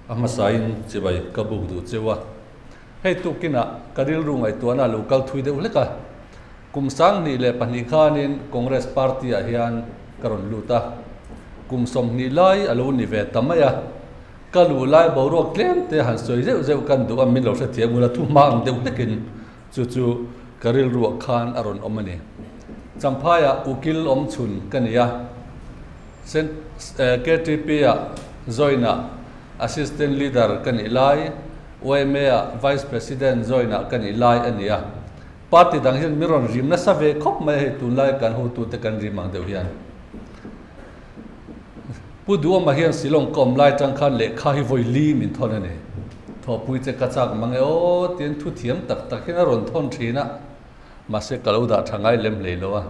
A hmasain chibai ka buk duh cheu a, hei tukinah ka rilru ngaihtuahna a lo kal thui deuh hlek a. Kum 2002 khanin Congress Party ah hian ka rawn lut a, kum 20 lai a lo ni ve ta mai a. Ka luh lai boruak tlem te han sawi zeuh zeuh kan duh a, min lo hrethiam ula thu hma ang deuh hlekin chu chu ka rilruah khan a rawn awm a ni. Champhaiah ukil awm chhun ka ni a, KTP-ah join-ah Assistant Leader ka nih lai, YMA-ah Vice President join-ah ka nih lai a ni a. Party dang hian min rawn rim nasa ve khawp mai a hei tunlai kan hotute kan rim ang deuh hian. Pu Duhawma hian Shillong ka awm lai tang khan lehkha hi vawi li min thawn a ni. Thawhpui che ka chak mang e aw tiin thu thiam tak tak hian a rawn thawn thin a, mahse ka lo dah tha ngai lem hlei lo a.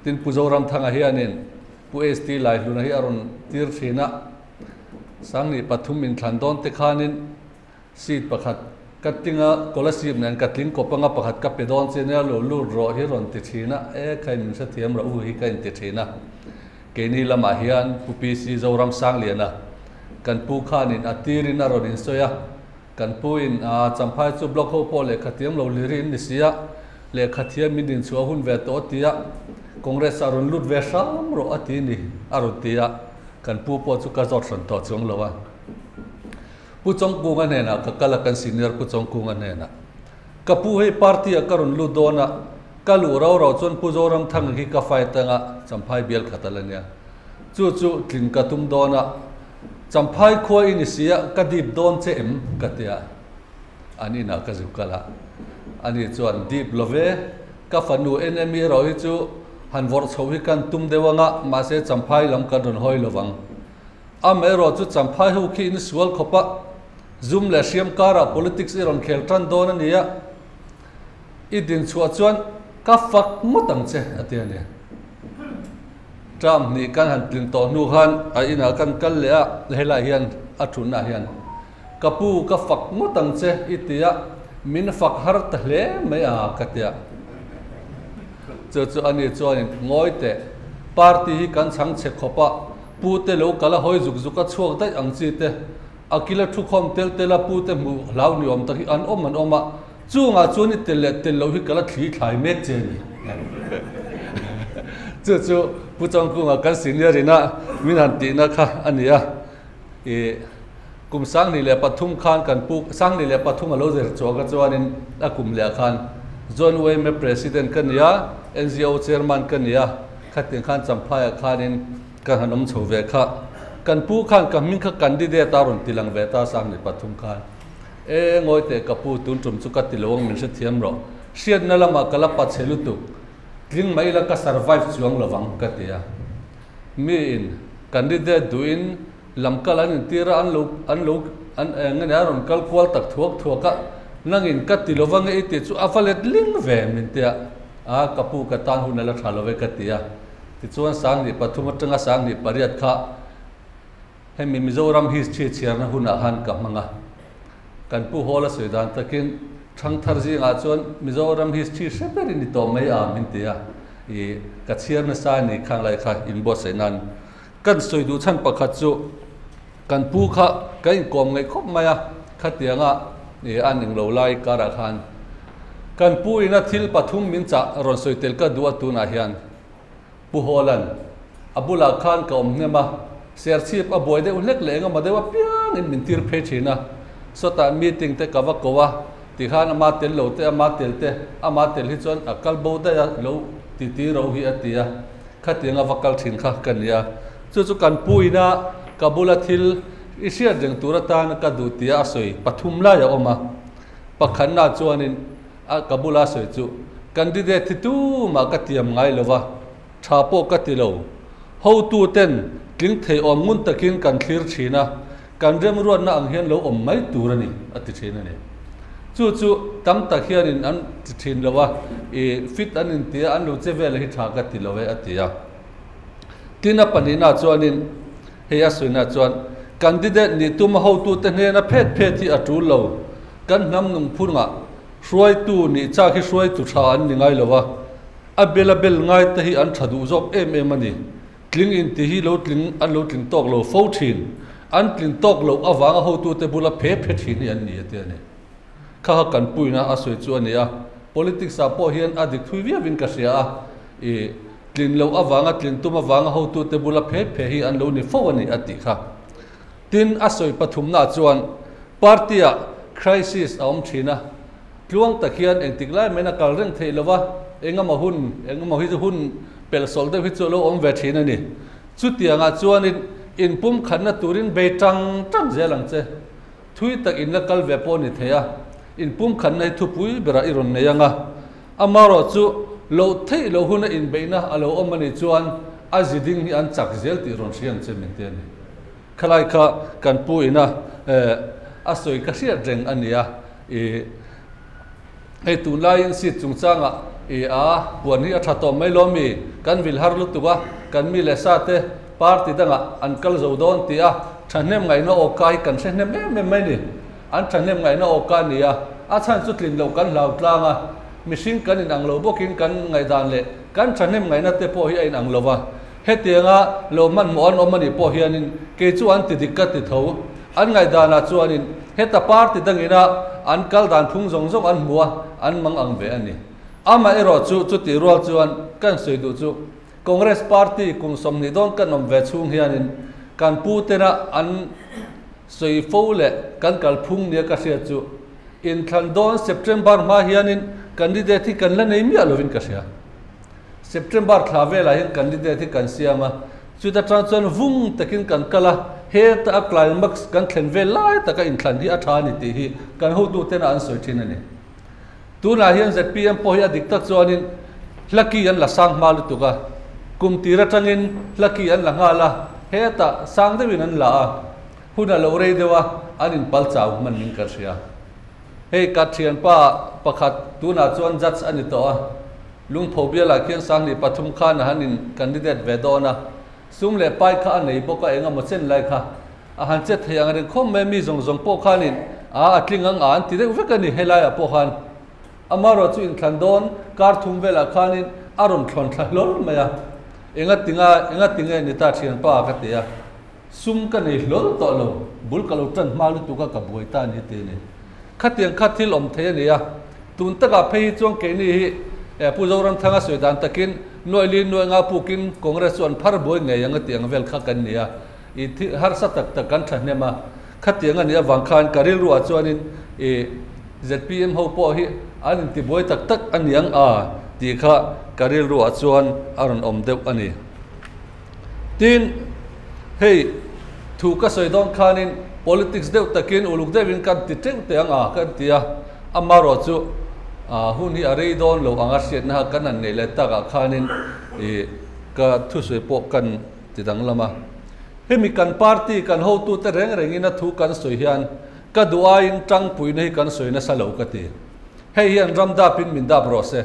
Tin Pu Zoramthanga hianin Pu ST Laihluna hi a rawn tir thin a, 2003 min thlan dawn te khanin Seat pakhat ka tling a, scholarship nen ka tling kawp anga pakhat ka pe dawn che nia lo lut rawh hi rawn ti thin a, e kha in min hrethiam rawh u hi ka inti thin a. Keini lamah hian Pu PC Zoram Sangliana kan pu khanin a tirin a rawn insawi a, kan pu in a Champhai chu block ho pawh lehkha thiam lo liri in ni si a, lehkha thiam min dinchhuah hun ve tawh a ti a, Congress ah rawn lut ve hram rawh a ti ni a rawn ti a, kan pu pawh chu ka zawt hran tawh chuang lo a. Pu Chawngkunga hnenah ka kal a, kan senior Pu Chawngkunga hnenah. Ka pu hei party ah ka rawn lut dawn a, ka luh rau rau chuan Pu Zoramthanga khi ka fight anga Champhai bial khat a la nia. Chu chu tlin ka tum dawn a, Champhai khua i ni si a, ka dip dawn che em? ka ti a. An inah ka zu kal a. Ani chuan dip lo ve, ka fanu NME erawh hi chu han vawrh chhoh hi kan tum deuh anga, mahse Champhai lam kan rawn hawi lovang. Amaherawh chu Champhai ho khi in sual khawp a, zum leh hriam karah politics i rawn khel tan dawn a ni a, i din chhuah chuan ka fak ngawt ang che a ti a ni. Term hnih kan han tlin tawh hnu khan a inah kan kal leh a, helai hian a thutna ah hian ka pu ka fak ngawt ang che i ti a, min fak har ta hle mai a ka ti a. Chu chu a ni chuanin ngawi teh, party hi kan chhang chhe khawp a, Pu te lo kal a hawi zuk zuk a chhuak daih ang chi te, a kila thu khawm tel tel a pu te hmuh hlau ni awm tak hi an awm an awm a, chungah chuan i tel leh tel loh hi ka la thli thlai mek che a ni. Chu chu Pu Changkunga kan senior ina min han tihna kha a ni a, i kum 2003 khan kan pu 2003 a lo zir chhuah kha chuanin a kum leh ah khan John Wayne President ka ni a, NGO Chairman ka ni a, Khatiang khan Champhaiah khanin ka han awm chho ve kha. Kan pu khan ka hming kha candidate a rawn ti lang ve ta 2003 khan. E ngawi teh ka pu tun tum chu ka ti lo ang min hrethiam rawh. Hriatna lamah ka la pa chhe lutuk. Tling mai ila ka survive chuang lo vang ka ti a. Miin candidate duhin lam kal an intir a an lo an lo an eng nge nia a rawn kal kual tak thuak thuak a. Nangin ka ti lo va nge i tih chu a va let ling ve min ti a. A, ka pu ka tan hun a la tha lo e ka ti a. Tichuan 2003 atanga 2008 kha hemi Mizoram history chhiarna hunah khan ka hmang a. Kan pu Hall a sawi dan takin Thangthar zingah chuan Mizoram history hre ber i ni tawh mai a min ti a. I ka chhiar nasa a ni khang lai kha inbuatsaih nan. Kan sawi duh chhan pakhat chu kan pu kha ka inkawm ngaih khawp mai a, khatianga i a ning lo lai karah khan kan pu ina thil pathum min chah rawn sawi tel ka duh a tunah hian Pu Hawlan a bulah khan ka awm hnem a, serchhip a buai deuh hlek leh engemaw deuh apiangin min tir phei thin a, sawtah meeting te ka va ko a, tikhan ama tel lo te ama tel te ama tel hi chuan a kal bo daih a lo ti ti ro hi a ti a. Khatianga va kal thin kha ka ni a, chu chu kan pu ina ka bula thil i hriat reng tur atan ka duh tia a sawi pathum lai a awm a. Pakhatna chuanin a ka bula a sawi chu candidate thi tumah ka tiam ngai lo va, tha pawh ka ti lo. Hotu ten tling thei awm ngun takin kan thlir thin a, Kan remruatna ang hian lo awm mai tur a ni, a ti thin a ni. Chu chu tam tak hianin an ti thin lo a, i fit an inti a, an lo che vel hi tha ka ti lo e, a ti a. Tin a pahnihna chuanin, hei a sawina chuan, candidate nih tuma hotute hnena phet phet hi a tul lo. Kan hnam nungphungah hruaitu nih chak hi hruaitu tha an ni ngai lo a, a bel a bel ngaite hi an tha duh zawk em em a ni. Tling inti hi lo tling an lo tling tawk lo fo thin. An tlin tawk loh avanga hotute bula phe phe thin hi an ni a ti a ni. Kha kha kan puina a sawi chu a ni a, politics ah pawh hian a dik thui viauin ka hria a, i tlin loh avanga tlin tum avanga hotute bula phe phe hi an lo ni fo a ni a tih kha. Tin, a sawi pathumnaah chuan party ah crisis a awm thin a, tluang tak hian engtik lai main a kal reng theih lova, engemaw hun engemaw hi chu hun pelhsawlh deuh hi chu a lo awm ve thin a ni. Chutiangah chuanin inpumkhatna turin bei tang tang zel ang che. Thui tak in la kal ve pawh ni thei a, inpumkhatna hi thupui berah i rawn nei ang a. Amaherawh chu loh theih loh huna inbeihna a lo awm a nih chuan a ziding hi an chak zel tih rawn hria ang che min ti a ni. Khalai kha kan pu ina a sawi ka hriat reng a ni a, i hei tunlaiin seat chungchangah i a puan hi a tha tawh mai lo mi, kan vil har lutuk a, kan mi leh sa te party dangah an kal zo dawn tih a thahnem ngaihna awka hi kan hre hnem em em mai ni. An thahnem ngaihna awka a ni a, a chhan chu tlin loh kan hlau tlang a, mihring kan inang lo bawkin kan ngaihdan leh kan thahnem ngaihna te pawh hi a inang lo va. Hetianga lo hmanhmawh an awm a nih pawh hianin kei chu an ti dik ka ti tho. An ngaihdanah chuanin heta party dangina an kal dan phung zawng zawng an hmu a, an mang ang ve a ni. Amaherawh chu chutih rual chuan kan sawi duh chu Congress party kum 20 dawn kan awm ve chhung hianin kan pu tena an sawi fo leh kan kal phung nia ka hriat chu inthlan dawn September hma hianin candidate hi kan la nei miah lovin ka hria. September thla velah hian candidate hi kan siam a, chuta tang chuan vung takin kan kal a, heta a climax kan thlen vel lai taka inthlan hi a tha a ni tih hi kan hotuten a an sawi thin a ni. Tunah hian zpm pawh hi a dik tak chuanin hlaki an la sang hma lutuk a, kum tir atangin hlaki an la nghal a, hetah sang deuhin an la a, hun a lo rei deuh a, an inpal chau hman ning ka hria. Hei ka thianpa pakhat tunah chuan judge a ni tawh a, Lungpho bialah khian 23 khan a han in candidate ve dawn a, sum leh pai kha a nei bawk a, eng emaw chen lai kha a han che thei ang reng khawp mai, mi zawng zawng pawh khanin a a tling ang a an ti deuh vek a ni helaiah pawh khan. Amaherawh chu inthlan dawn kar thum velah khanin a rawn thlawn thla hlawl mai a, enga tinga enga tinge ni ta thianpa ka ti a, sum ka nei hlawl tawh lo, bul ka lo tan hma lutuk a ka buai ta a ni ti a ni. Khatiang kha thil awm thei a ni a, tun takah phei hi chuan keini hi Pu Zoramthanga sawi dan takin nuai li nuai nga pukin Congress chu an phar buai ngei ang a tih ang vel kha kan ni a, i thil harsa tak tak kan thahnem a, khatiang a nih avang khan ka rilruah chuanin i zpm ho pawh hi an intibuai tak tak a ni ang a tih kha ka rilruah chuan a rawn awm deuh a ni. Tin, hei thu ka sawi dawn khanin politics deuh takin uluk deuhin kan ti teuh teh ang a kan ti a, amaherawh chu hun hi a rei dawn lo anga hriatna kha kan han neih leh takah khanin ih ka thusawi pawh kan ti danglam a. Hemi kan party kan hotute reng rengin a thu kan sawi hian ka duh aiin tangpuina hi kan sawi nasa lo ka ti. Hei hian ram dapin min dap rawh se.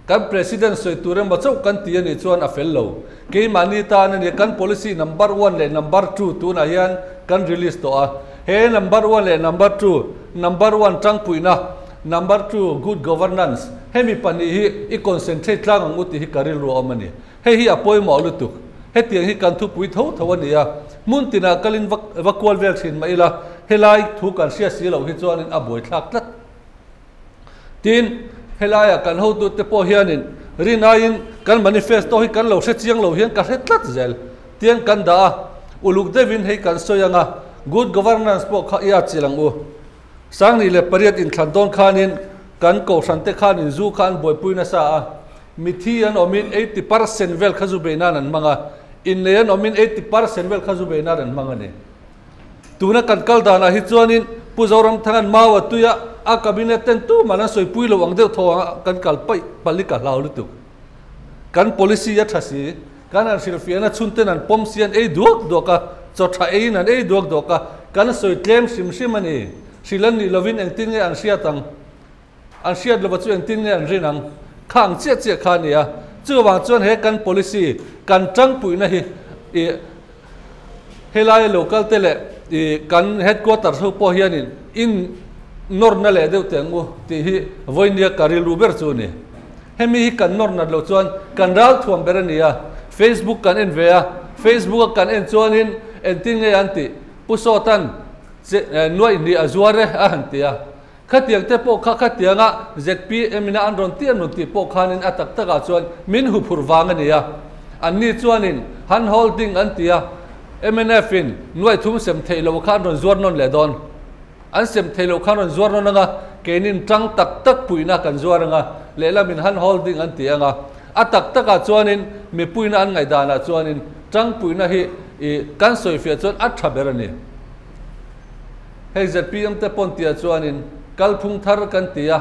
Kan President sawi tur emaw chauh kan ti a nih chuan a fel lo. Keimahni tan a nia, kan policy number one leh number two tunah hian kan release tawh a. He number one leh number two, number one tangpuihna, number two good governance, hemi pahnih hi i concentrate tlang ang u tih hi ka rilru a awm a ni. Hei hi a pawimawh lutuk. Hetiang hi kan thupui tho tho a ni a, hmun tinah kalin va va kual vel thin mah ila, helai thu kan hriat si loh hi chuanin a buaithlak tlat. Tin, helaiah kan hotute pawh hianin rinaiin kan manifesto hi kan lo hre chiang lo hian ka hre tlat zel. Tiang kan dah a, uluk deuhin hei kan sawi ang a, good governance pawh kha i atchilh ang u. 2008 inthlan dawn khanin kan kohhrante khanin zu kha an buaipui nasa a, mithi an awmin 80% vel kha zu bei nan an hmang a, innei an awmin 80% vel kha zu bei nan an hmang a ni. Tuna kan kal danah hi chuanin Pu Zoramthanga'n mau a tui a, a cabinet ten tuman an sawipui lo ang deuh thaw anga kan kal paih palh i ka hlau lutuk. Kan policy a tha si, kan han hrilhfiahna chhunten an pawm si an ei duak duak a, chaw tha eiin an ei duak duak a, kan sawi tlem hrim hrim a ni. Hrilh an nih lovin engtin nge an hriat ang? An hriat lova chu engtin nge an rin ang? Kha ang chiah chiah kha a ni a. Chuvang chuan he kan policy, kan tangpuihna hi i helaia local te leh i kan headquarters ho pawh hianin in nawrna leh deuh teh ang u tih hi vawinia ka rilru ber chu a ni. Hemi hi kan nawr nat loh chuan kan ral thuam ber a ni a. Facebook kan en ve a, Facebook a kan en chuanin engtin nge an tih? Pu Sawtan nuaih hnih a zuar e a han ti a. Khatiang te pawh kha khatianga zpm ina an rawn tih an rawn tih pawh khanin a tak takah chuan min huphurh vang a ni a. Anni chuanin han holding an ti a, mnf in nuaih thum sem theih loh kha an rawn zuar nawn leh dawn. An sem theih loh kha an rawn zuar nawn ang a, keinin tang tak tak puihna kan zuar ang a, lehlamin han holding an ti ang a. A tak takah chuanin mipuina an ngaihdanah chuanin tang puihna hi i kan sawifiah chuan a tha ber a ni. Hei zpm te pawn tia chuanin kalphung thar kan ti a,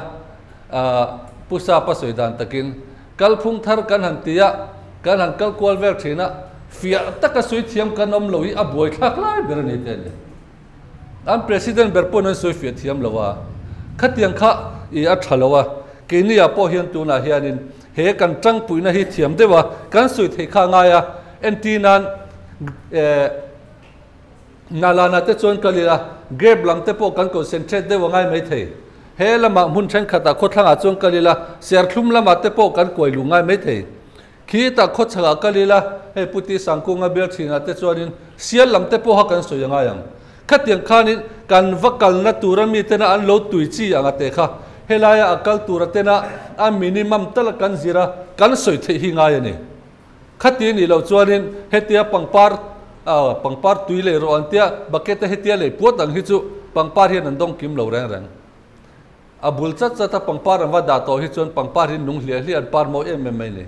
Pu Sapa sawi dan takin kalphung thar kan han ti a, kan han kal kual vel thin a, fiah taka sawi thiam kan awm lo hi a buaithlak lai ber a ni te a ni. An President ber pawn an sawi fiah thiam lo a, khatiang kha i a tha lo a, keini-ah pawh hian tunah hianin he kan tangpuina hi thiam deuh a, kan sawi theih kha a ngai a, entir nan eh, Nalana te chuan kal ila, grape lam te pawh kan concentrate deuh a ngai mai thei. He lamah hmun thenkhatah khawthlangah chuan kal ila, serthlum lamah te pawh kan kuai luh ngai mai thei. Khitah khawchhakah kal ila, hei Puti Sangkunga bial thinah te chuanin sial lam te pawha kan sawi a ngai ang. Khatiang khanin kan va kalna tura mi tena an lo tui chi ang a te kha, helaia a kal tura tena a minimum tala kan zir a, kan sawi theih hi ngai a ni. Khati nih loh chuanin hetia pangpar pangpar tui lei rawh an tia bucket a hetia lei puat ang hi chu pangpar hian an dawng kim lo reng reng. A bul chat chat a pangpar an va dah tawh hi chuan pangpar hi nung hliah hliah an par mawi em em mai ni.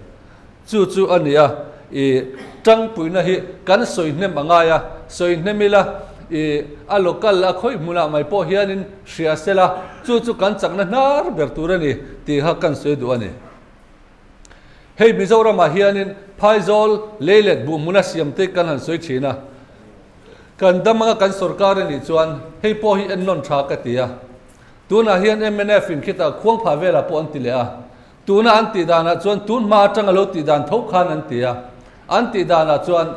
Chu chu a ni a, i tangpuina hi kan sawi hnem a ngai a, sawi hnem ila i a local a khawi hmunah mai pawh hianin hria sela chu chu kan chakna hnar ber tur a ni tih kha kan sawi duh a ni. Hei Mizoramah hianin Phaizawl lei let buh hmuna siam te kan han sawi thin a, kan dam anga kan sorkar a nih chuan hei pawh hi ennawn tha ka ti a. Tunah hian mnf in khitah khuangphah velah pawh an ti leh a, tuna an tih danah chuan tun hma atanga lo tih dan tho khan an ti a, an tih danah chuan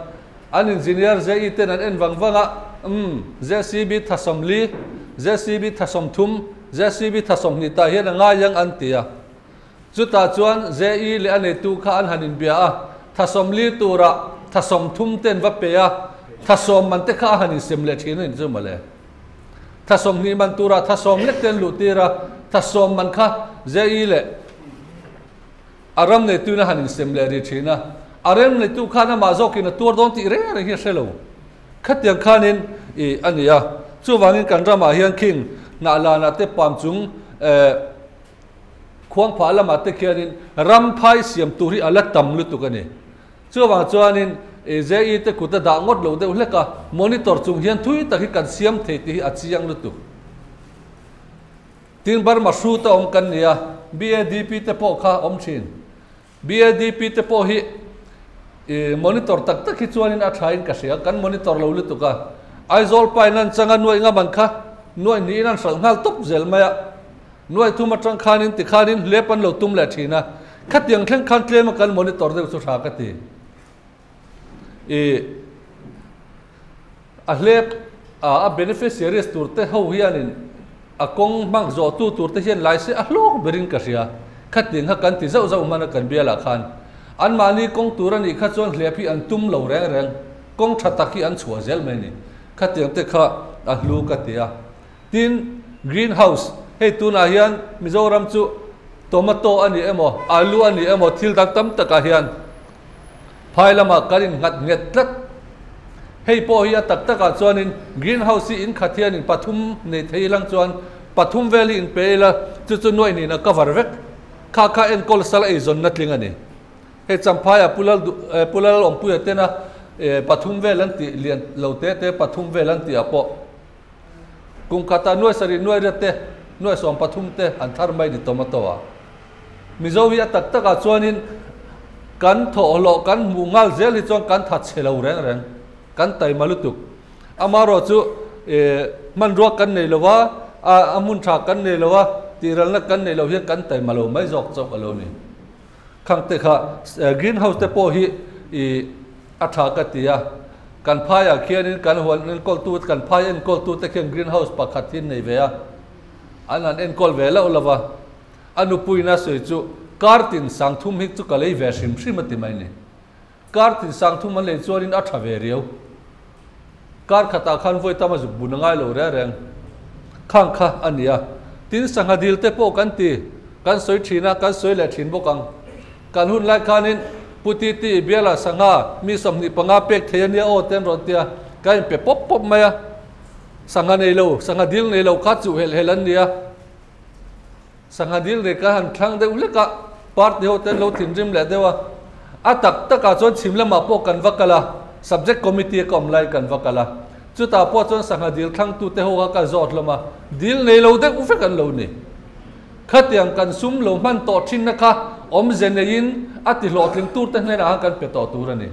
an engineer JE ten an en vang vang a, umm JCB tha 40, JCB tha 30, JCB tha 20 tah hian a ngai ang an ti a. Chutah chuan JE leh a neitu kha an han inbia a, tha 40 turah tha 30 te an va pe a, tha 10 man te kha a han insem leh thin a ni chu mawle. Tha 20 man turah tha 10 lek te an luh tir a, tha 10 man kha JE leh a ram neituin a han insem leh rih thin a, a rem neitu khan amah zawkin a tuar dawn tih reng reng hi a hre lo. Khatiang khanin i a ni a, chuvangin kan ramah hian khing hnah lanah te pam chung eh, Khuangphah lamah te khianin ram phai siam tur hi a la tam lutuk a ni. Chuvang chuanin JE te kut a dah ngawt lo deuh hlek a, monitor chung hian thui tak hi kan siam thei tih hi a chiang lutuk. Tin Burma hrut a awm kan ni a, BADP te pawh kha awm thin. BADP te pawh hi monitor tak tak hi chuanin a thain ka hria, kan monitor lo lutuk a. Aizawl pain an changa nuaih ngam an kha, nuaih hnihin an hralh nghal tawp zel mai a. Nuaih thum atang khanin tikhanin hlep an lo tum leh thin a, khatiang thleng khan tlem a kan monitor deuh chu tha ka ti. I a hlep a beneficiaries tur te ho hianin a kawng hmang zawh tu tur te hian lai se a hlawk berin ka hria. Khatiang kha kan ti zauh zauh hman a kan bialah khan anmahni kawng tur a nih kha chuan hlep hi an tum lo reng reng, kawng tha tak hi an chhuah zel mai a ni. Khatiang te kha a hlu ka ti a. Tin, green house, hei tunah hian Mizoram chu tomato a ni emaw, alu a ni emaw thil dang tam takah hian phai lamah kan innghat nghet tlat. Hei pawh hi a tak takah chuanin green house hi in khat hianin pathum nei thei ilang chuan pathum vel hi inpe ila chu chu nuaih hnihna cover vek. Kha kha enkawl sal eizawnna tling a ni. Hei Champhaiah Pu Lal Pu Lal Awmpuia tena pathum vel an tih lian lo te te pathum vel an tihah pawh Kum khatah nuai sarih nuai riat te, nuai 13 te an thar mai ni tomato a. Mizo hi a tak takah chuanin kan thawhhlawh kan hmuh nghal zel hi chuan kan that chhe lo reng reng, kan taima lutuk. Amaherawh chu hmanrua kan nei lo a, a hmun tha kan nei lo a, tihralna kan nei lo hian kan taima lo mai zawk chauh a lo ni. Khang te kha green house te pawh hi i a tha ka ti a, kan phaiah khianin kan huan enkawltu kan phai enkawltu te khian green house pakhat hi an nei ve a, an han enkawl ve loh lo va, a nupuina sawi chu kar tin sang thum hi chu ka lei ve hrim hrim a ti mai ni. Kar tin sang thum an lei chuanin a tha ve riau. Kar khatah khan vawi tam a zuk bun a ngai lo reng reng khang kha a ni a. Tin, sangha dil te pawh kan ti, kan sawi thin a, kan sawi leh thin bawk ang. Kan hun lai khanin Pu Titi i biala sangha mi 25 pek thei a nia aw te an rawn ti a, ka inpe pawp pawp mai a. Sangha nei lo, sangha dil nei lo kha chuh helh helh an ni a. Sangha dil nei ka han thlang deuh hlek a, party ho te an lo thinrim leh deuh a. A tak takah chuan chhim lamah pawh kan va kal a, subject committee a ka awm lai kan va kal a. Chutah pawh chuan sangha dil thlangtute ho kha ka zawt hlawm a, dil nei lo deuh vek an lo ni. Khatiang kan sum lo hman tawh thinna kha awmze neiin a ti hlawhtling turte hnenah khan kan pe tawh tur a ni.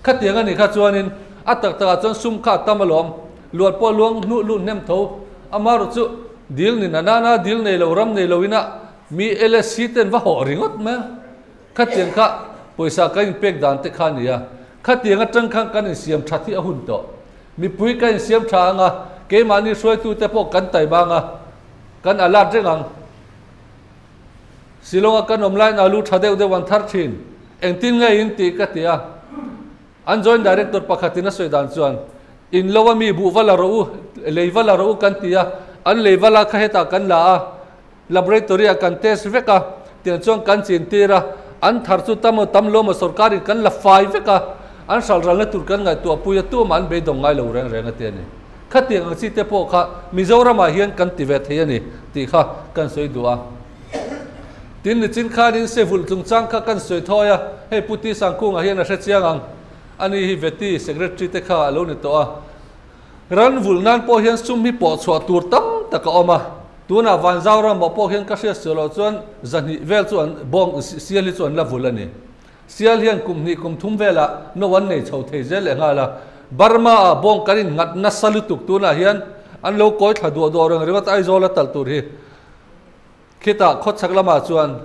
Khatiang a nih kha chuanin a tak takah chuan sum kha a tam alawm, luan pawh luang hnuh lut hnem tho. Amaherawh chu dil ni na nana dil nei lo ram nei lo ina mi LSC ten va hawh ringawt mai a. Khatiang kha pawisa kan inpek dan te kha a ni a. Khatiang atang khan kan insiam that hi a hun tawh. Mipui kan insiam tha ang a, keimahni hruaitute pawh kan taima ang a. Kan alert reng ang. Shillong-a kan awm laiin alu tha deuh deuh an thar thin. Engtin nge in tih ka ti a. An Joint Director pakhatin a sawi dan chuan, In lo a mi buh va la rawh u, lei va la rawh u kan ti a. An lei va la kha hetah kan la a, laboratory-ah kan test vek a, tiang chuan kan chin tir a. An thar chu tam aw tam lo maw sorkarin kan la fai vek a, an hralralna tur kan ngaihtuah pui a, tumah an beidawng ngai lo reng reng a ti a ni. Khatiang ang chi te pawh kha Mizoramah hian kan ti ve thei a ni tih kha kan sawi duh a. Tin, nichin khanin Sevulh chungchang kha kan sawi thawi a, hei Pu Ti Sangkunga hian a hre chiang ang. Ani hi Vety Secretary te kha a lo ni tawh a. Ran vulh nan pawh hian sum hi pawh chhuah tur tam tak a awm a. Tunah Vanzau ramah pawh hian ka hriat sual loh chuan zahnih vel chu an bawng sial hi chu an la vulh a ni. Sial hian kum hnih kum thum velah no an nei chho thei zel leh nghal a, Burma ah bawng kan in nghat nasa lutuk tunah hian an lo kawi thla duah duah reng ringawt Aizawl a talh tur hi. Khitah khawchhak lamah chuan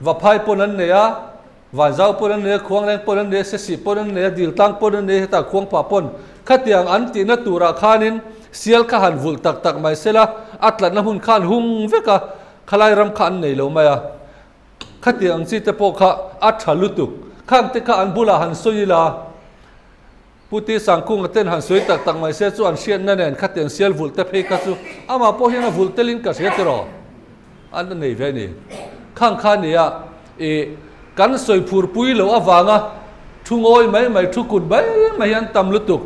Vaphai pawn an nei a, Vanzau pawn an nei a, Khuangleng pawn an nei a, Sesih pawn an nei a, Diltlang pawn an nei a, hetah Khuangpah pawn khatiang an tihna turah khanin sial kha han vulh tak tak mai sela a tlatna hmun kha an hung vek a, khalai ram kha an nei lo mai a. Khatiang ang chi te pawh kha a tha lutuk. Khang te kha an bulah han sawi ila, Pu Ti Sangkunga ten han sawi tak tak mai se chu an hriatna nen khatiang sial vulh te phei kha chu amah pawh hian a vulh telin ka hria tiraw? An a nei ve a ni. Khang kha nia i kan sawi phur pui loh avanga thu ngawi mai mai, thu kut mai mai hi an tam lutuk.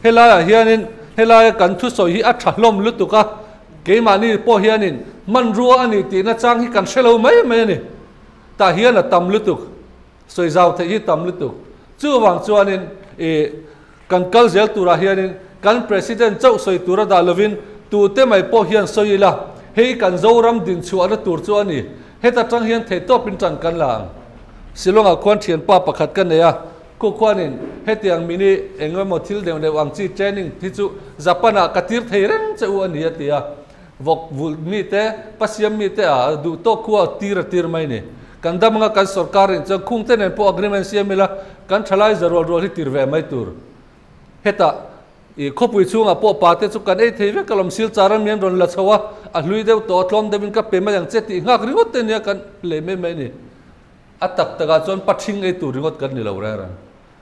Helaiah hianin helaia kan thusawi hi a tha hlawm lutuk a, Keimahni pawh hianin hmanrua a ni tihna chang hi kan hre lo mai mai a ni. Tah hian a tam lutuk, sawi zau theih hi tam lutuk. Chuvang chuanin ih kan kal zel turah hianin kan President chauh sawi tur a dah lovin tute mai pawh hian sawi ila, hei kan Zoram dinchhuahna tur chu a ni. Heta tang hian theihtawpin tan kan la ang. Shillong-ah khuan thianpa pakhat ka nei a. Khu khuanin hetiang mini eng emaw thil deuh deuh ang chi training hi chu Japan ah ka tir thei reng che u a ni a ti a. Vawk vulh mi te, pasiam mi te a duh tawk khu a tir a tir mai ni. Kan dam anga kan sorkar in chuan khung te nen pawh agreement siam ila kan thalai za rual rual hi tir ve mai tur. Hetah i khawpui chhungah pawh pa te chu kan ei thei vek alawm silchar an mian rawn la chho a, a hlui deuh tawh a tlawm deuhin ka pe mai ang che tih nghak ringawt te nia kan lei mai mai ni. A tak takah chuan pathing ei tur ringawt kan ni lo reng reng.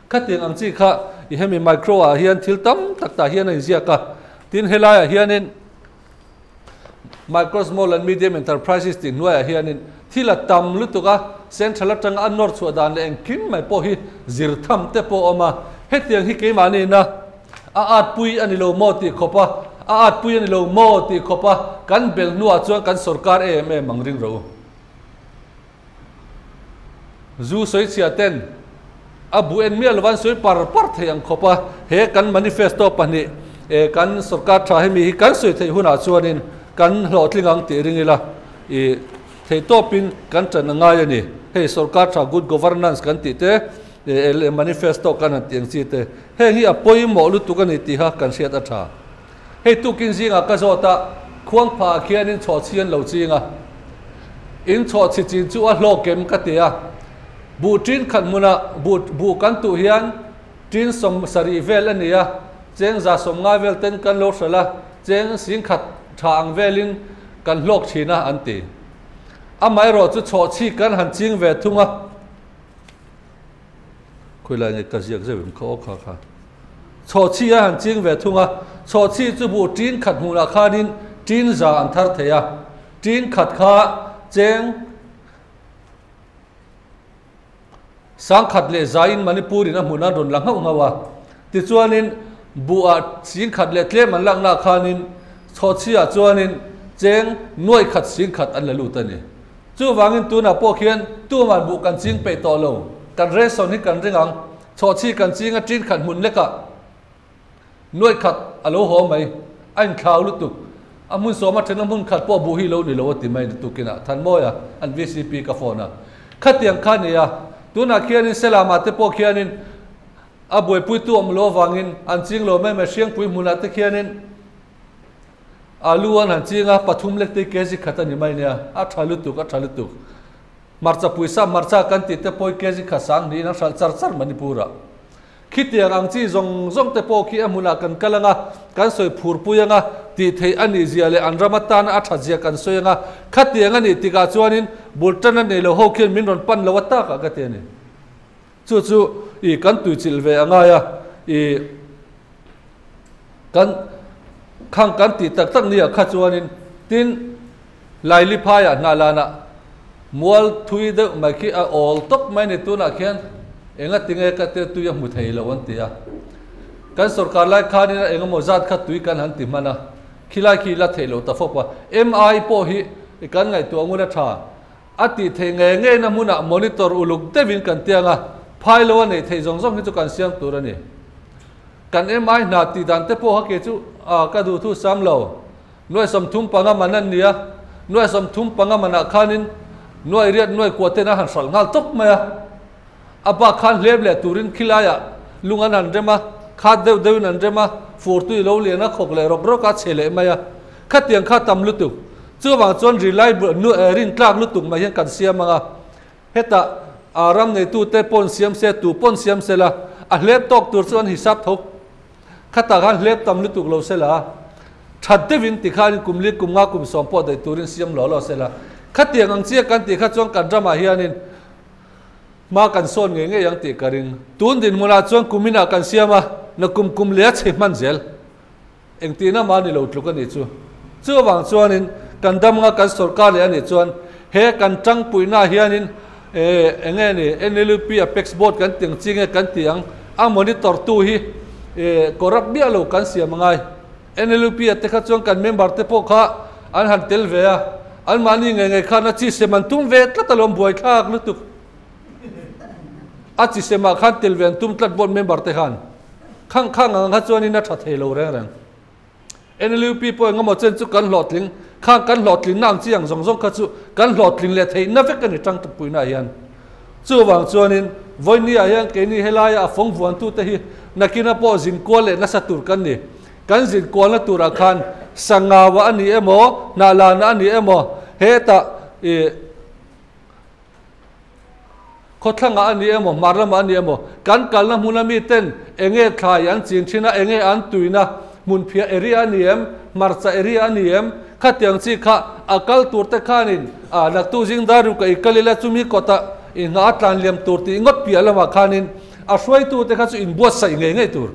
Khatiang ang chi kha i hemi micro ah hian thil tam tak tah hian a inziak a. Tin helaiah hianin Micro, Small and Medium Enterprises tih hnuaiah hianin thil a tam lutuk a, central atanga a nawr chhuah dan leh engkim mai pawh hi zir tham te pawh a awm a. Hetiang hi keimahniina a at pui a ni lo maw tih khawp a, a at pui a ni lo maw tih khawp a kan bel hnuah chuan kan sorkar em em ang ring rawh u. Zu sawichhia ten a bu en miah lova an sawi par par thei ang khawp a, he kan manifesto pahnih eh kan sorkar tha hemi hi kan sawi theih hunah chuanin kan hlawhtling ang tih ring ila ih theihtawpin kan tan a ngai a ni. Hei sorkar tha good governance kan tih te eh manifesto kan han tih ang chi te heng hi a pawimawh lutuk a ni tiha kan hriat a tha. Hei tukin zingah ka zawt a, khuangphah ah khianin chhawhchhi an lo ching a. In chhawhchhi chin chu a hlawk em ka ti a. Buh tin khat hmunah buh buh kan tuh hian tin 70 vel a ni a, cheng 190 vel ten kan lo hralh a, cheng 10,000 tha ang velin kan hlawk thin a an ti. Amaherawh chu chhawhchhi kan han ching ve thung a. Khawilai nge ka ziak zeuh em kha aw kha kha. Chhawhchhi a han ching ve thung a, chhawhchhi chu buh ṭin khat hmunah khanin ṭin za an thar thei a, ṭin khat kha cheng sangkhat leh zain Manipur in a hmun an rawn la nghauh nghauh a. Tichuanin buhah singkhat leh tlem an laknaah khanin chhawhchhiah chuanin cheng nuai khat singkhat an la lut a ni. Chuvangin tunah pawh khian tuman buh kan ching peih tawh lo, kan ration hi kan ring ang, chhawhchhi kan ching a ṭin khat hmun lekah nuai khat a lo haw mai, a inthlau lutuk, a hmun sawma ṭhen a hmun khat pawh buh hi lo ni lo a ti mai tukinah Thanmawia an vcp ka phone a, khatiang kha a ni a, tunah khianin Selama te pawh khianin a buaipuitu awm lo avangin an ching lo mai mai, Hriangpui hmunah te khianin Alu an han ching a, pathum lek te kg khat a ni mai nia, a tha lutuk, a tha lutuk. Hmarcha puisa hmarcha kan tih te pawh hi kg khat sang niin an hralh char char Manipur-ah. Khitiang ang chi zawng zawng te pawh khi a hmunah kan kal anga, kan sawi phur pui anga, tih theih a nih zia leh an ram atana a that zia kan sawi anga, khatiang a nih tikah chuanin bul tan a nei lo ho khian min rawn pan lo a takah ka ti a ni. Chu chu i kan tuichilh ve a ngai a, i kan khang kan tih tak tak nia kha chuanin tin Laili phaiah hnah lanah mual thui deuh mai khi a awl tawp mai ni tunah khian enga tinge ka te tui a hmu thei lo an ti a. Kan sorkar lai khanin a engemaw zat kha tui kan han ti hman a, khilai khi la theih loh ta fawp a. MI pawh hi kan ngaihtuah ngun a tha. A tih theih ngei ngeina hmunah monitor uluk deuhin kan tiang a, phai lo a neih theih zawng zawng hi chu kan siam tur a ni. Kan MI hna tih dan te pawh ha ke chu ka duh thu sam lo. Nuai 35 man an ni a, nuai 35 manah khanin nuai riat nuai kua ten a han hralh nghal tawp mai a. A bak khan hlep leh turin khilaiah lung an han rem a, khat deuh deuhin an rem a, fur tui lo lian a khawk leh rawk rawk a chhe leh mai a. Khatiang kha tam lutuk. Chuvang chuan reliable nu eh rintlak lutuk mai hian kan siam ang a. Hetah a ram neitute pawn siam se, tu pawn siam se la, a hlep tawk tur chu an hisap tho. Khatah khan hlep tam lutuk lo se la, that deuhin tikhanin kum li kum nga kum sawm pawh daih turin siam lo lo se la. Khatiang ang chiah kan tih kha chuan kan ramah hianin Hma kan sawn ngei ngei ang tih ka ring. Tun dinhmunah chuan kuminah kan siam a, na kum kum leh a chhe hman zel. Engtihna mah ni lo tluk a nih chu. Chuvang chuanin kan dam anga kan sorkar leh a nih chuan he kan tangpuihnah hianin eh enge ni NLUP Apex Board kan ti ang chi nge kan ti ang a monitor tu hi eh corrupt miah lo kan siam angai. NLUP ah te kha chuan kan member te pawh kha an han tel ve a, anmahni ngei ngei khan a chi sem an tum ve tlat alawm buaithlak lutuk. A chi semah khan tel ve an tum tlat board member te khan. Khang khang ang kha chuanin a tha thei lo reng reng. NLUP pawh engemaw chen chu kan hlawhtling, khang kan hlawhtlinna ang chi ang zawng zawng kha chu kan hlawhtling leh theihna vek a ni tangpuina ah hian. Chuvang chuanin vawinia hian keini helaia a fawng vuantute hi nakina pawh zinkual leh nasa tur kan ni. Kan zinkualna turah khan Sangawa a ni emaw, Hnahlana a ni emaw, hetah ih khawthlangah a ni emaw, hmar lamah a ni emaw, kan kalna hmuna miten enge thlai an chin thin a, enge an tuina hmunphiah area a ni em, hmarcha area a ni em, khatiang chi kha a kal tur te khanin ah naktu zing dar ruk a i kal ila chumi kawtah i nghah a tlan liam tur tih ngawt piah lamah khanin a hruaitute kha chu inbuatsaih ngei ngei tur.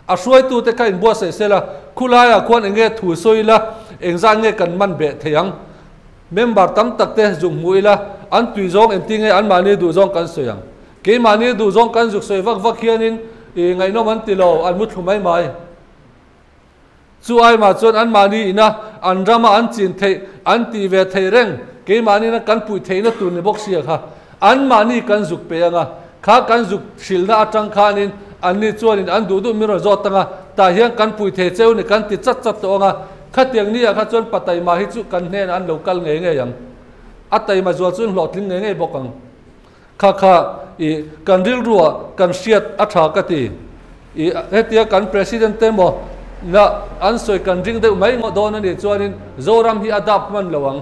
A hruaitute kha inbuatsaih se la, khulaiah khuan enge thu sawi ila, engzat nge kan man beh thei ang? Member tam tak te zuk hmu ila, an tui zawng engti nge anmahni duh zawng kan sawi ang? Keimahni duh zawng kan zuk sawi vak vak hianin ih ngaihnawm an ti lo, an mu thlu mai mai. Chu aimah chuan anmahni ina an rama an chin theih, an tih ve theih reng, keimahni ina kan puih theihna tur ni bawk sia kha anmahni kan zuk pe anga, kha kan zuk hrilhna atang khanin anni chuanin an duh duh min rawn zawt anga, tah hian kan puih thei cheu ni kan ti chat chat tawh anga, khatiang ni ah kha chuan pa taima hi chu kan hnenah an lo kal ngei ngei ang. A taima zual chu hlawhtling ngei ngei bawk ang. Kha kha i kan rilruah kan hriat a tha ka ti. I hetia kan President te maw na an sawi kan ring deuh mai ngawt dawn a nih chuanin Zoram hi a dap hman lo ang.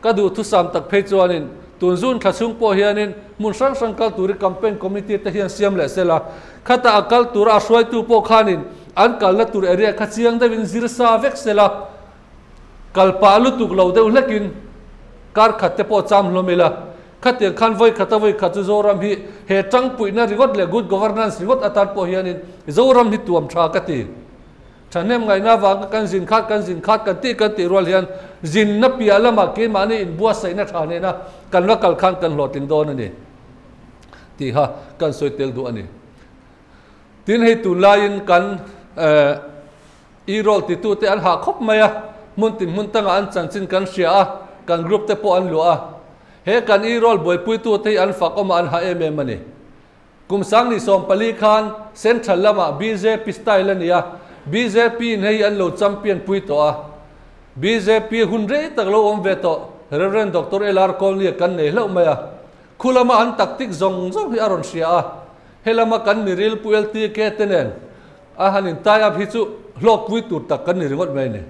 Ka duh thusam tak phei chuanin tun zun thla chhung pawh hianin hmun hrang hrang kal turi campaign committee te hian siam leh sela. Khata a kal tura a hruaitu pawh khanin an kalna tur area kha chiang deuhin zir sa vek sela. Kal pah lutuk lo deuh hlekin kar khat te pawh cham hlawm ila. Khatiang khan vawi khata vawi khat chu Zoram hi he tangpuihna ringawt leh good governance ringawt atan pawh hianin Zoram hi tuam tha ka ti. Thahnem ngaihna avanga kan zin khat kan zin khat kan tih kan tih rual hian zinna piah lamah keimahni inbuatsaihna tha nena kan la kal khan kan hlawhtling dawn a ni tih kha kan sawi tel duh a ni. Tin hei tunlaiin kan e-roll titute an hah khawp mai a, hmun tin hmun tangah an chanchin kan hria a, kan group te pawh an luah a. He kan e-roll buaipuitute hi an fak awmah an hah em em a ni. Kum 2014 khan Central lamah bjp style a ni a, bjp in hei an lo champion pui tawh a. Bjp hun rei tak lo awm ve tawh Rev. Doctor LR Kawlnia kan nei hlauh mai a. Khu lama an tactic zawng zawng hi a rawn hria a, he lama kan miril Pu LTK te nen a han in tie up hi chu hlawkpui tur tak kan ni ringawt mai a ni.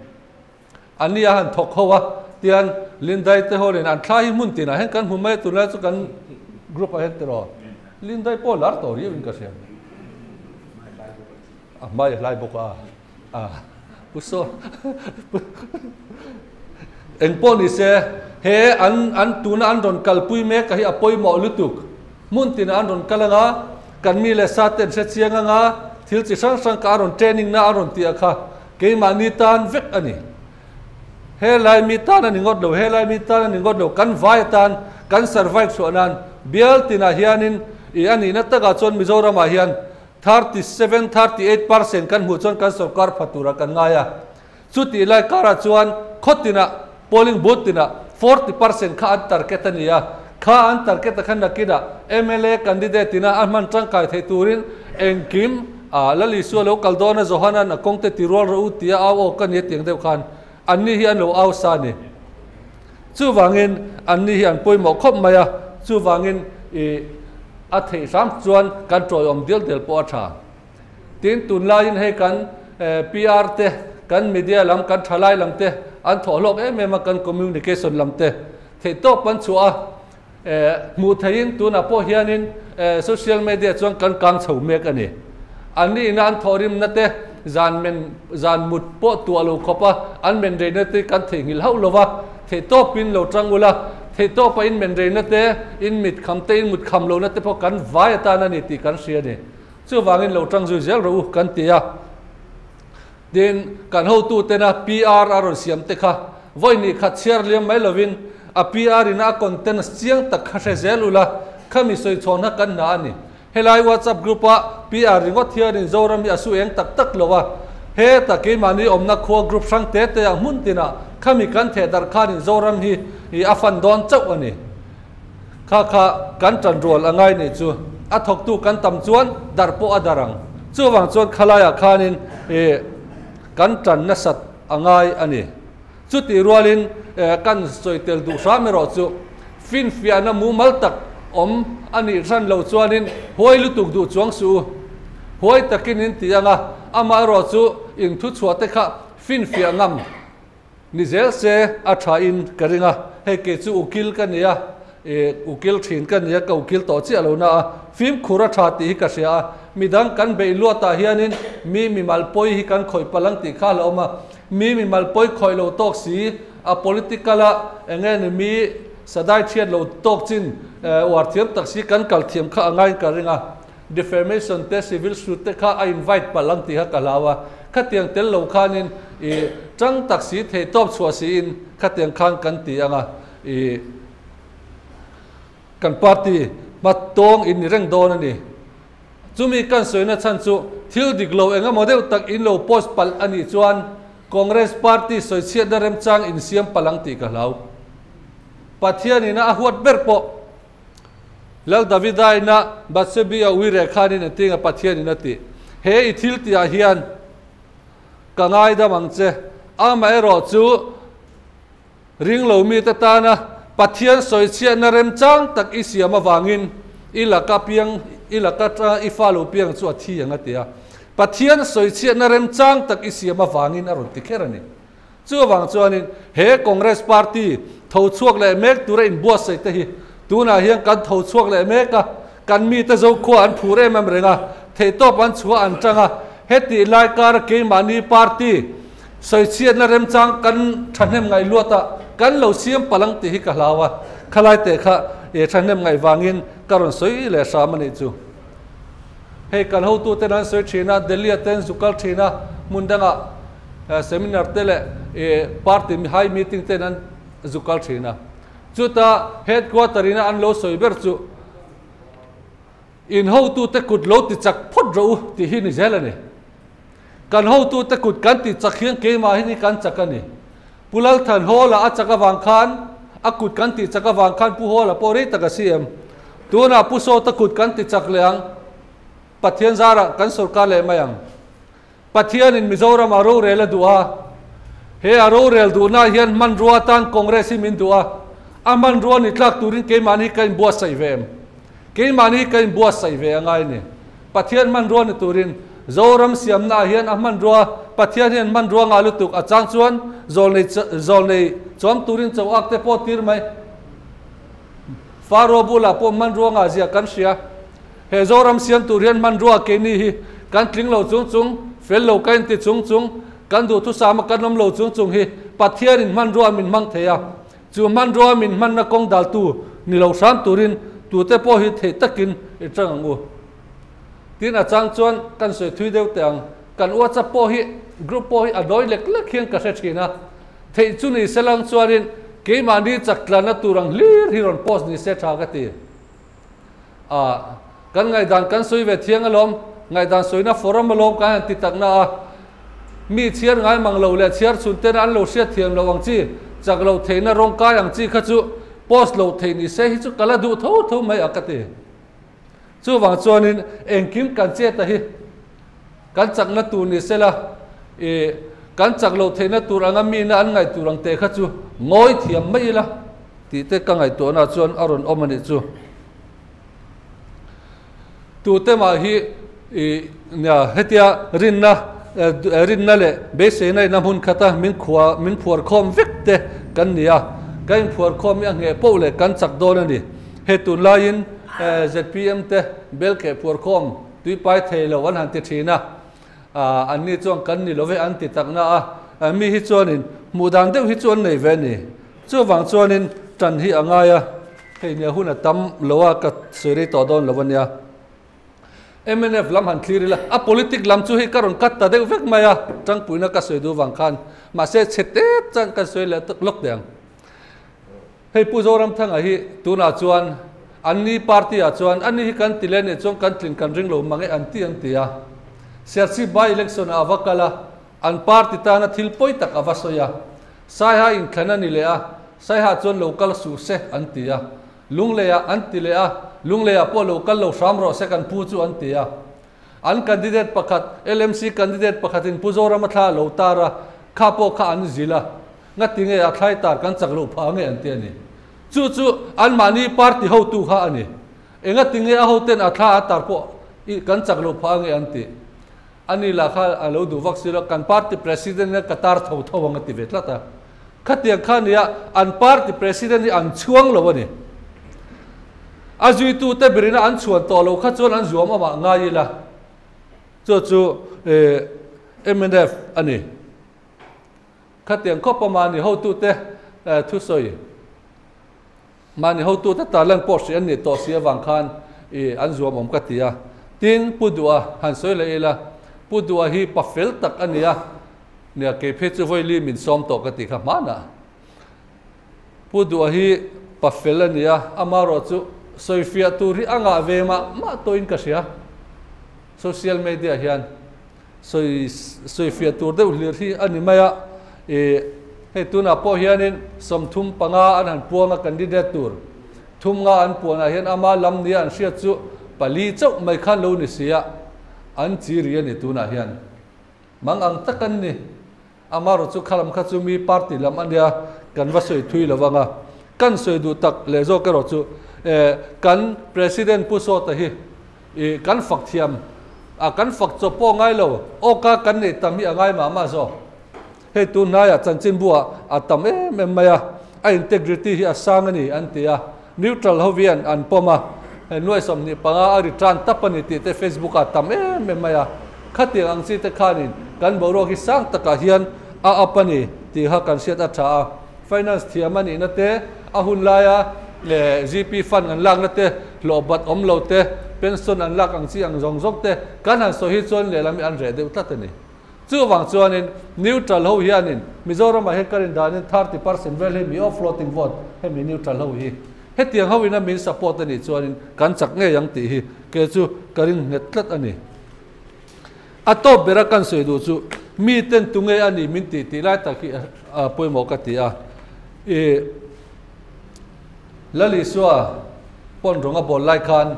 An ni a han thawk ho a, tian Lindai te ho nen an thla hi hmun tinah hian kan hmu mai a, tunlai chu kan group ah hian tiraw Lindai pawh lar tawh riau in ka hria. A hmai a hlai bawk a, a pu saw eng pawh ni se he an an tuna an rawn kalpui mek a hi a pawimawh lutuk. Hmun tinah an rawn kal anga, kan mi leh sa te an hre chiang anga, thil chi hrang hrang ka a rawn training na a rawn tih a kha keimahni tan vek a ni. He lai mi tan a ni ngawt lo, he lai mi tan a ni ngawt lo, kan vai atan kan survive chhuah nan bial tinah hianin ih a nihna takah chuan Mizoramah hian 37, 38 percent kan hmuh chuan kan sorkar pha turah kan ngai a. Chutih lai karah chuan khaw tinah, polling booth tinah 40 percent kha an target a ni a. Kha an target a khan nakinah mla candidate ina a hman tangkai theih turin engkim a Lal Isua lo kal dawn a, Johanan a kawngte ti rual rawh u tia au awk a ni a tiang deuh khan anni hi an lo au sa a ni. Chuvangin anni hi an pawimawh khawp mai a, chuvangin ih a theih hram chuan kan tawiawm dial dial pawh a tha. Tin, tunlaiin hei kan PR te, kan media lam, kan thalai lam te an thawh hlawk em em a, kan communication lam te theihtawp an chhuah a, hmuh theihin tunah pawh hianin social media chuan kan kang chho mek a ni. An nihna an thawhrimna te, zan men zan mut pawh tuah lo khawp a, an men reina te kan theihnghilh hauh lo va, theihtawpin lo tang ula, theihtawpa in men reina te, in mit kham te, in mut kham lohna te pawh kan vai atan a ni tih kan hria a ni. Chuvangin lo tang zui zel rawh u kan ti a. Tin, kan hotutena PR a rawn siam te kha vawi hnih khat chhiar liam mai lovin a PR ina a contents chiang tak kha hre zel ula, khami sawi chhawn kha kan hna a ni. Helai WhatsApp group a PR ringawt hianin Zoram hi a su eng tak tak lo a. Heta keimahni awmna khua group hrang te te ah hmun tinah khami kan theh darh khanin Zoram hi a fan dawn chauh a ni. Kha kha kan tan rual a ngai nih chu. A thawktu kan tam chuan darh pawh a darh ang. Chuvang chuan khalaiah khanin ih kan tan nasat a ngai a ni. Chutih rualin kan sawi tel duh hram erawh chu finfiahna mumal tak awm a nih hran lo chuanin huai lutuk duh chuang suh u. Huai takin in ti ang a, amaherawh chu in thuchhuah te kha finfiah ngam. Ni zel se a tha in ka ring a, hei kei chu ukil ka ni a, ih ukil thin ka ni a, ka ukil tawh chiah lo na a, fimkhur a tha tih hi ka hria a, midang kan beih luat ah hianin mi mimal pawi hi kan khawih palh ang tih kha a la awm a, mi mimal pawi khawih lo tawk si a political a eng nge ni mi sadai thiat lo tawk chin uar thiam tak si kan kal thiam kha a ngaiin ka ring a. Defamation te civil suit te kha a invite palh ang tih kha ka hlau a, khatiang tel lo khanin i tang tak si thei tawp chhuah siin khatiang khan kan ti ang a, i kan party hma tawng in ni reng dawn a ni. Chumi kan sawina chhan chu thil dik lo eng emaw deuh tak in lo post palh a nih chuan Congress party sawichhiatna remchang in siam palh ang tih ka hlau. Pathianina a huat ber pawh Lal Davida ina Bathsebi a ui reh khanin engtin a Pathian in a tih? He i thil tihah hian ka ngaidam ang che. Amaherawh chu ringlo mite tana Pathian sawichhiatna remchang tak i siam avangin i laka piang i laka tanga i fa lo piang chu a thi ang a ti a. Pathian sawichhiatna remchang tak i siam avangin a rawn ti kher a ni. Chuvang chuanin he Congress party tho chhuak leh mek tura inbuatsaih te hi tunah hian kan tho chhuak leh mek a, kan mite Zokhua an phur em em reng a, theihtawp an chhuah an tang a, hetih lai kara keimahni party sawichhiatna remchang kan thahnem ngaih luat a, kan lo siam palh ang tih hi ka hlau a, khalai teh kha Thahnem ngaih vangin ka rawn sawi leh hram a nih chu. Hei kan hotute an sawi thin a, Delhi a ten zu kal thin a, hmun dangah seminar te leh party high meeting ten an zu kal thin a. Chuta headquarter ina an lo sawi ber chu in hotute kut lo ti chak phawt rawh u tih hi ni zel a ni. Kan hotute kut kan ti chak hian keimah hi ni kan chak a ni. Pu Lalthan Hawla a chak avang khan a kut kan tih chak avang khan Pu Hawla pawh rei tak a si em? Tunah Pu Sawta kut kan ti chak leh ang. Pathian zarah kan sorkar leh mai ang. Pathianin Mizoram a rorel a duh a. He a rorel duhna hian hmanrua atan Congress hi min duh a. A hmanrua ni tlak turin keimahni hi ka inbuatsaih ve em? Keimahni hi ka inbuatsaih ve a ngai ni. Pathian hmanrua ni turin Zoram siamnaah hian a hmanrua, Pathian hian hmanrua ngah lutuk a chang chuan zawlnei zawlnei chuang turin cho ak te pawh tir mai. Faro bulah pawh hmanrua ngah zia kan hria. He Zoram siam tur hian hmanrua keini hi kan tling lo chung chung, fel lo ka inti chung chung, kan duhthusama kan awm lo chung chung hi Pathianin hmanrua min hmang thei a. Chu hmanrua min hmanna kawng daltu ni lo hram turin tute pawh hi theih takin i chang ang u. Tin a chang chuan kan sawi thui deuh teh ang. Kan WhatsApp pawh hi group pawh hi a nawi lek lek hian ka hre thin a. Theih chu ni se lang chuanin keimahni chak tlanna tur ang hlir hi rawn post ni se tha ka ti. A kan ngaihdan kan sawi ve thiang alawm, ngaihdan sawina forum alawm kan han ti takna a. Mi chhiar ngai mang lo leh chhiar chhun tena an lo hriat thiam loh ang chi, chak loh theihna rawng kai ang chi kha chu post loh theih ni se hi chu ka la duh tho tho mai a ka ti. Chuvang chuanin engkim kan chet a hi kan chakna tur ni sela ih kan chak loh theihna tur anga mina an ngaih tur ang teh kha chu ngawi thiam mai ila tih te ka ngaihtuahna chuan a rawn awm a nih chu. Tute mah hi ih nia hetia rinna rinna leh beiseina ina hmun khata min khua min phuar khawm vek te kan ni a, kan inphuar khawm hi a ngheh poh leh kan chak dawn a ni. He tunlaiin zpm te bel keh phuar khawm tuipai thei lo an han ti thin a, anni chuan kan ni lo ve an ti takna a, mi hi chuanin hmuh dan deuh hi chu an nei ve a ni. Chuvang chuanin tan hi a ngai a, hei nia hun a tam lo a ka sawi rei tawh dawn lo a nia. Mnf lam han thlir ila, a politic lam chu hei ka rawn cut ta deuh vek mai a, tangpuina ka sawi duh vang khan, mahse chhe tep chuan kan sawi leh lawk teh ang. Hei Pu Zoramthanga hi tunah chuan anni party ah chuan ani hi kan ti leh nih chuan kan tlin kan ring lo mang e an ti an ti a. Serchhip by election ah a va kal a, an party tana thil pawi tak a va sawi a. Saiha inthlan a ni leh a, Saiha chuan lo kal suh se an ti a. Lunglei ah an ti leh a, Lunglei ah pawh lo kal lo hram rawh se kan pu chu an ti a. An candidate pakhat, LMC candidate pakhatin Pu Zorama thla a lo tar a, kha pawh kha an zil a. Ngati nge a thlai tar kan chak loh phah nge an ti a ni. Chu chu anmahni party hotu kha a ni. Engati nge a hoten a thla a tar pawh i kan chak loh phah nge an ti. Ani lah kha a lo duh vak si lo, kan party president hian ka tar tho tho ang a ti ve tlat a. Khatiang kha nia an party president hi an chhuang lo a ni. A zuitute berina an chhuan tawh lo kha chuan an zuam amah ngai ila. Chu chu mnf a ni. Khatiang khawp a mahni hotute thusawi, mahni hotute tarlan pawh hrih an nih tawh si avang khan i an zuam awm ka ti a. Tin, Pu Duha han sawi leh ila, Pu Duha hi pa fel tak a ni a, nia kei phei chu vawi min sawm tawh ka ti kha hmanah. Pu Duha hi pa fel a ni a, amaherawh chu sawifiah tur hi a ngah ve mah mah tawhin ka hria. Social media hian. Sawi sawifiah tur deuh hlir hi a ni mai a, ih hei tunah pawh hianin 35 an han puang a candidate tur thum nga an puanah hian ama lam nia an hriat chu pali chauh mai khan lo ni si a, an chi ri a ni tunah hian. Mang ang tak an ni. Amaherawh chu khalam kha chu mi party lam a nia kan va sawi thui lo vang a, kan sawi duh tak leh zawk erawh chu kan President Pu Sawta hi ih kan fak thiam a, kan fak chawp pawh ngai lo, awka kan neih tam hi a ngai mah mah zawk. Hei tun hnaiah chanchinbuah a tam em em mai a, a integrity hi a sang a ni an ti a, neutral ho hian an pawm a, hei nuai 25 a return tap a ni tih te Facebook ah tam em em mai a, khatiang ang chi te khanin kan boruak hi sang takah hian a up a ni tih kha kan hriat a tha a, finance thiam a nihna te a hun laia. GP fund an lakna te, hlawh bat awm lo te, pension an lak ang chi ang zawng zawng te kan han sawi hi chuan lehlam hi an reh deuh tlat a ni. Chuvang chuanin neutral ho hianin Mizoramah hian ka rin danin 30% vel hi mi aw floating vote hemi neutral ho hi hetiang ho ina min support a nih chuanin kan chak ngei ang tih hi kei chu ka ring nghet tlat a ni. A tawp bera kan sawi duh chu miten tunge a nih min tih tih lai tak hi a pawimawh ka ti a. I Lalisua pawn rawng a bawl lai khan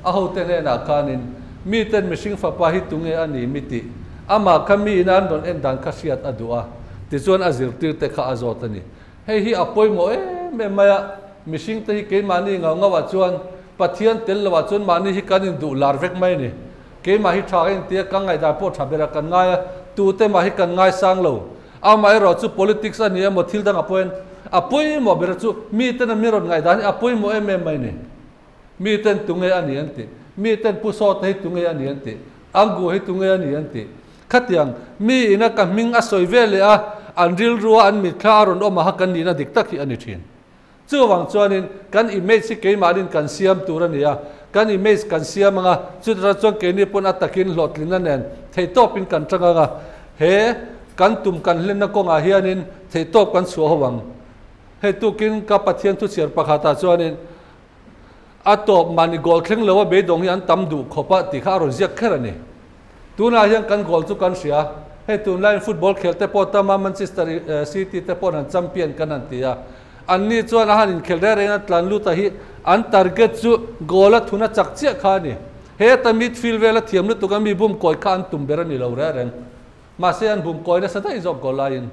a hote hnenah khanin miten mihring fapa hi tunge a nih mi tih amah kha miin an rawn en dan kha hriat a duh a, tichuan a zirtirte kha a zawt a ni. Hei hi a pawimawh em em mai a, mihringte hi keimahni ngau ngauah chuan Pathian tel loah chuan mahni hi kan induh lar vek mai a ni. Keimah hi tha ka inti a, ka ngaihdan pawh tha ber a kan ngai a, tute mah hi kan ngaisang lo. Amaherawh chu politics a ni emaw thil dangah pawhin a pawimawh ber chu miten a mi rawn ngaihdan hi a pawimawh em em mai ni. Miten tunge a ni an tih, miten Pu Sawta hi tunge a ni an tih, Angu hi tunge a ni an tih. Khatiang mi ina ka hming a sawi ve leh a, an rilrua an mitthla a rawn awm aha kan nihna dik tak hi a ni thin. Chuvang chuanin kan image hi keimahnin kan siam tur a ni a, kan image kan siam ang a, chutah chuan keini pawn a takin hlawhtlinna nen theihtawpin kan tang ang a, he kan tum kan hlenna kawngah hianin theihtawp kan chhuah ho ang. Hei tukin ka Pathian thuchhiar pakhatah chuanin a tawp mahni goal thleng lo a beidawng hi an tam duh khawp a tih kha a rawn ziak kher a ni. Tunah hian kan goal chu kan hria, hei tunlaiin football khel te pawh tam a, Manchester City te pawh an han champion kan han ti a, anni chuan a han inkhel reng reng a tlan lut a hi an target chu goal a thun a chak chiah kha a ni. Heta midfield vel a thiam lutuk a mi bum kawi kha an tum ber a ni lo reng reng. Mahse an bum kawi nasa daih zawk goal laiin.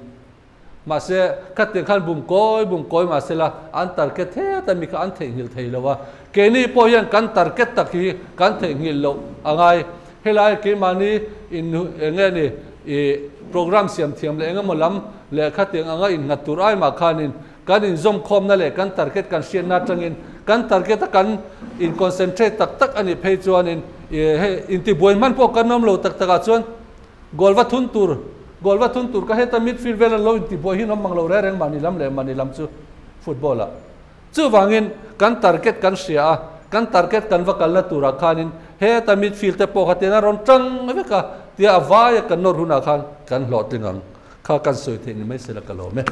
Mahse, khatiang khan bum kawi bum kawi mah sela, an target het a mi kha an theihnghilh thei lo a. Keini pawh hian kan target tak hi kan theihnghilh loh a ngai. Helai keimahni in eng nge ni i program siam thiam leh eng emaw lam leh khatiang anga innghat tur ai mah khanin kan inzawmkhawmna leh kan target kan hriatna atangin kan target a kan in concentrate tak tak a nih phei chuanin i hei intibuai hman pawh kan awm lo tak takah chuan Goal va thun tur, goal va thun tur ka heta midfield vel an lo inti buai hi an awm mang lo reng reng mahni lam leh mahni lam chu football ah. Chuvangin kan target kan hria a, kan target kan va kalna turah khanin heta midfield te pawh kha tian a rawn tang vek a, tia a vaia kan nawr hunah khan kan hlawhtling ang kha kan sawi theih ni mai sela ka lawm e.